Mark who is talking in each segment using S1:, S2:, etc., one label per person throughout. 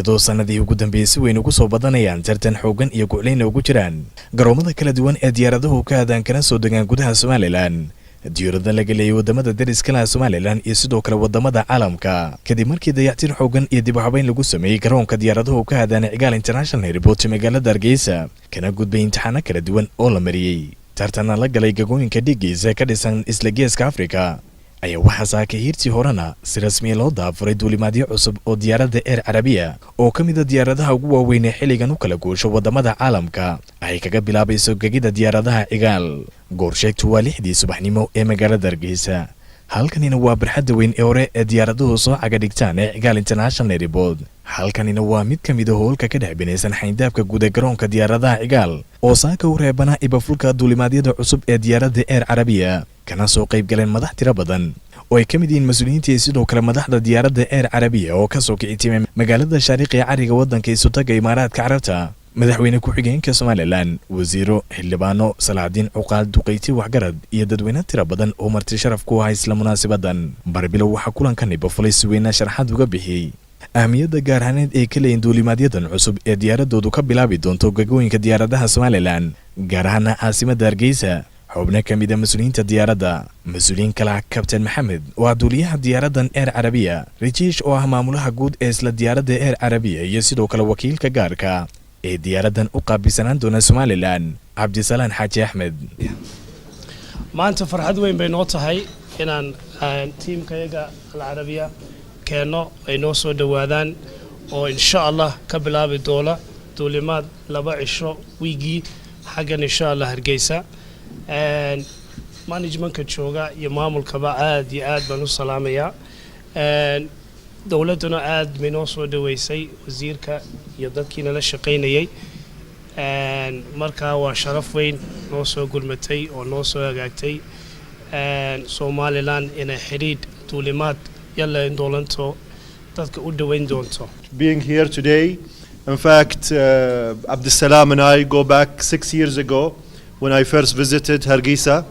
S1: Iyadoo sanadii ugu dambeeyey si weyn ugu soo badanayaan tartan xoogan iyo guclayna ugu jiraan garoomada kala duwan ee diyaaradahu ka aadaan kana soo degaan gudaha Somaliland, diyaarada laga leeyay wadamada dariska laha Somaliland iyo sidoo kale wadamada caalamka, kadib markii dayactir xoogan iyo dib u habeyn lagu sameeyey garoonka diyaaradahu ka aadaan Cigaal International Airport magaalada Hargeysa, kana gudbay imtixaano kala duwan oo la mariyey, tartanna la galay gagooyinka dhigiisa ka dhisan isla Geeska Afrika, ayaa waxaa saakay hiirtii horena si rasmiya loo daafuray duulimaadyo cusub oo diyaaradda Air Carabiya, oo ka mid a diyaaradaha ugu waaweyn ee xilligan u kala goosho wadamada caalamka, ay kaga bilaabayso gegida diyaaradaha Cigaal. Goorsheegtu waa 6dii subaxnimo ee magaalada Hargeysa. Halkanina waa barxadda weyn ee hore ee diyaaraduhu soo caga dhigtaan ee Cigaal International Airport. Halkanina waa mid ka mid a hoolka ka dhex binaysan xayndaabka guud ee garoonka diyaaradaha Cigaal, oo saaka u reebanaa ibafulka duulimaadyada cusub ee diyaaradda Air Carabiya, kana soo qayb galeen madax tiro badan oo ay ka mid yihiin mas-uuliyiinta iyo sidoo kale madaxda diyaaradda Air Carabiya oo kasoo kici timay magaalada Shaariq ee cariga waddanka Isutaga Imaaraadka Carabta, madaxweyne ku-xigeenka Somaliland, wasiiro, xildhibaano, salaadiin, cuqaal, duqayti, waxgarad iyo dadweyne tiro badan oo marti sharaf ku ahaa isla munaasabadan. Barbilow waxaa kulankan ibafulay si weyna sharxaad uga bixiyey ahmiyadda gaar ahaaneed ay ka leeyiin duulimaadyadan cusub ee diyaaradoodu ka bilaabi doonto gagooyinka diyaaradaha Somaliland, gaar ahaana caasimadda Hargeysa, xubno ka mid a mas-uuliyiinta diyaaradda, mas-uuliyiin kale ah Kabtain Maxamed oo ah duuliyaha diyaaraddan Air Carabiya, Rajiish oo ah maamulaha guud ee isla diyaaradda Air Carabiya, iyo sidoo kale wakiilka gaarka ee diyaaraddan u qaabilsanaan doona Somaliland, Cabdisalaan Xaaji Axmed.
S2: Maanta farxad weyn bay noo tahay inaan tiimkayaga Alcarabiya keenno, ay noo soo dhowaadaan oo insha Allah ka bilaabi doona duulimaad 2 cisho wiigii xaggan insha Allah Hargeysa. Managementka jooga iyo maamulkaba aad iyo aad baan u salaamayaa. Dowladduna aad bay noo soo dhaweysay, wasiirka iyo dadkii nala shaqaynayay. Markaa waa sharaf weyn noo soo gurmatay oo noo soo hagaagtay Somaliland inay xidhiidh duulimaad yalla doolanto dadka u dhoweyn doonto.
S3: Being here today. In fact, Abdussalam and I go back 6 years ago when I first visited Hargeisa.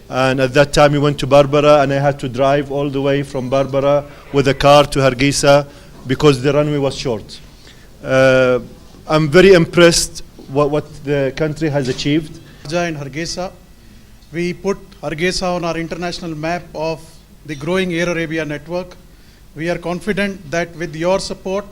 S3: And at that time we went to Berbera and I had to drive all the way from Berbera with a car to Hargeisa because the runway was short. I'm very impressed what the country has achieved.
S4: In Hargeisa. We put Hargeisa on our international map of the growing Air Arabia network. We are confident that with your support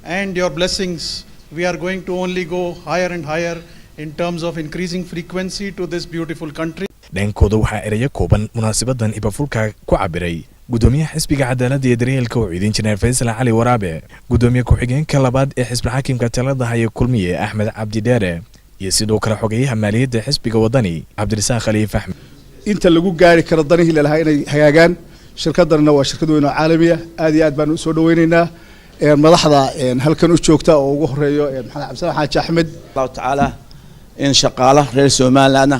S4: and your blessings, we are going to only go higher and higher in terms of increasing frequency to this beautiful country.
S1: Dhankooda waxaa ereyo kooban munaasabadan ibafulka ku cabiray gudoomiyaha Xisbiga Cadaaladda iyo Daryeelka UCID, Injineer Faysal Cali Waraabe, gudoomiye ku-xigeenka labaad ee xisbi xaakimka talada haya Kulmiye, Axmed Cabdi Dheere, iyo sidoo kale xogeyaha maaliyadda xisbiga Wadani, Cabdirasaaq Khaliif Axmed.
S5: Inta lagu gaari karo danihii lalahaa inay hagaagaan. Shirkaddanna waa shirkad weyn oo caalamiya. Aad iyo aad baan usoo dhaweyneynaa madaxda halkan u joogta oo ugu horeeyo Maxamed Cabdisalaam Xaaji Axmed.
S6: Allahu tacaala in shaqaala reer Somalilandna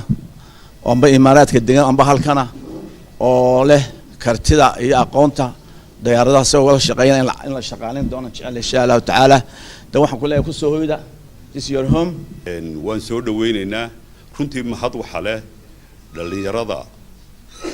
S6: amba Imaaraadka degan amba halkana oo leh kartida iyo aqoonta diyaaradaha si wada shaqeeyana in la shaqaaleyn doono jecel, insha Allahu tacaala. Dan waxaan ku leeyahay, kusoo hoyda, this is your home.
S7: Waan soo dhaweyneynaa runtii. Mahad waxa leh dhallinyarada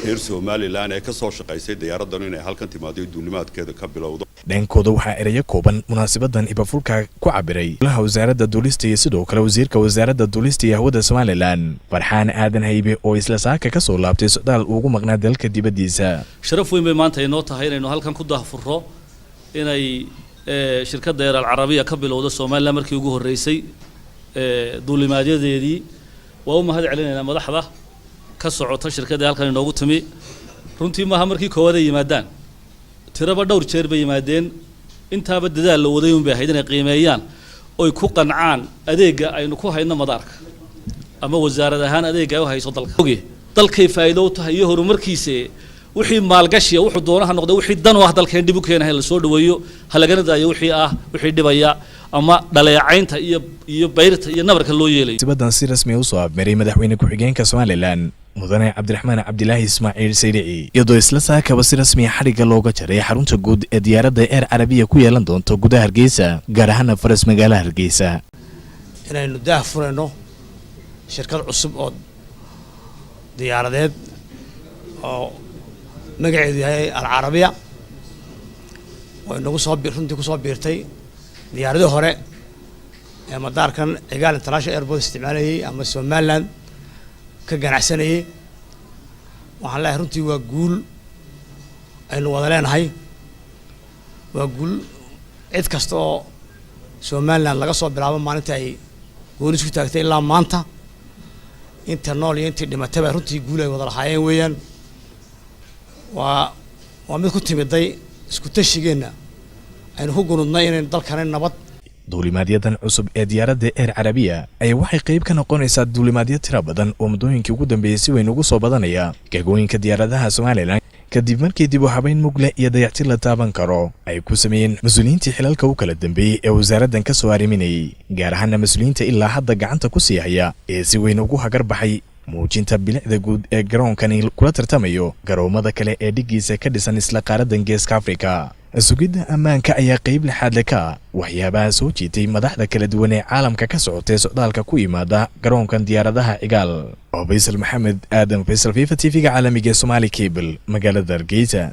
S7: reer Somaliland ee ka soo shaqaysay diyaaraddan inay halkan timaado, duulimaadkeeda ka bilowdo.
S1: Dhankooda waxaa ereyo kooban munaasabadan ibafulka ku cabiray golaha wasaaradda duulista iyo sidoo kale wasiirka Wasaaradda Duulista iyo Hawada Somaliland, Farxaan Aadan Haybe, oo isla saaka ka soo laabtay socdaal ugu maqnaa dalka dibaddiisa.
S8: Sharaf weyn bay maanta inoo tahay inaynu halkan ku daahfurro inay shirkadda Air Alcarabiya ka bilowdo Somaliland markii ugu horreysay duulimaadyadeedii. Waa u mahad celinaynaa madaxda ka socota shirkadda halkan inoogu timi. Runtii maaha markii koowaad ay yimaadaan, tiraba dhowr jeer bay yimaadeen. Intaaba dadaal la waday un bay ahayd inay qiimeeyaan oy ku qancaan adeegga aynu ku hayno madaarka ama wasaarad ahaan adeegga ay u hayso dalka. Dalkay faa'iido u tahay iyo horumarkiisa. Wixii maalgashiya wuxuu doonaha noqday, wixii dan u ah dalkeen dhib u keenahay la soo dhaweeyo, ha lagana daayo wixii ah wixii dhibaya ama dhaleecaynta iyo bayrta iyo nabarka loo yeelayo.
S1: Sibadan si rasmi usoo abmaray madaxweyne ku-xigeenka Somaliland, Mudane Cabdiraxmaan Cabdilaahi Ismaaciil Sayrici, iyadoo isla saakaba si rasmiya xadhigga looga jaray xarunta guud ee diyaaradda Air Carabiya ku yeelan doonto gudaha Hargeysa, gaar ahaana faras magaalaha Hargeysa.
S9: Inaynu daah furayno shirkad cusub oo diyaaradeed oo magaceedu yahay Alcarabiya oo inagu soo runtii kusoo biirtay. Diyaaradii hore ee madaarkan Cigaal International Airport isticmaalayay ama Somaliland ka ganacsanayay, waxaan leeyahay runtii waa guul aynu wada leenahay. Waa guul cid kasta oo Somaliland laga soo bilaabo maalinta ay gooni isku taagtay ilaa maanta, inta nool iyo intii dhimatayba, runtii guul ay wada lahaayeen weeyaan. Waa mid ku timiday isku tashigeenna aynu ku gunudnay inaynu dalkani nabad.
S1: Duulimaadyadan cusub ee diyaaradda Air Carabiya ayaa waxay qayb ka noqonaysaa duulimaadyo tira badan oo muddooyinkii ugu dambeeyey si weyn ugu soo badanaya gagooyinka diyaaradaha Somaliland, kadib markii dib u habayn mugle iyo dayactir la taaban karo ay ku sameeyeen mas-uuliyiintii xilalka u kala dambeeyey ee wasaaraddan ka soo arriminayay, gaar ahaana mas-uuliyiinta ilaa hadda gacanta ku sii haya ee si weyn ugu hagar baxay muujinta bilicda guud ee garoonkani kula tartamayo garoomada kale ee dhiggiisa ka dhisan isla qaaraddan Geeska Afrika. Sugidda ammaanka ayaa qayb lixaad le ka ah waxyaabaha soo jiitay madaxda kala duwan ee caalamka ka socotay socdaalka ku yimaada garoonkan diyaaradaha Cigaal. Oo Faysal Maxamed Aadan, Faysal Fifa, TV-ga caalamiga ee Somaali Cable, magaalada Hargeysa.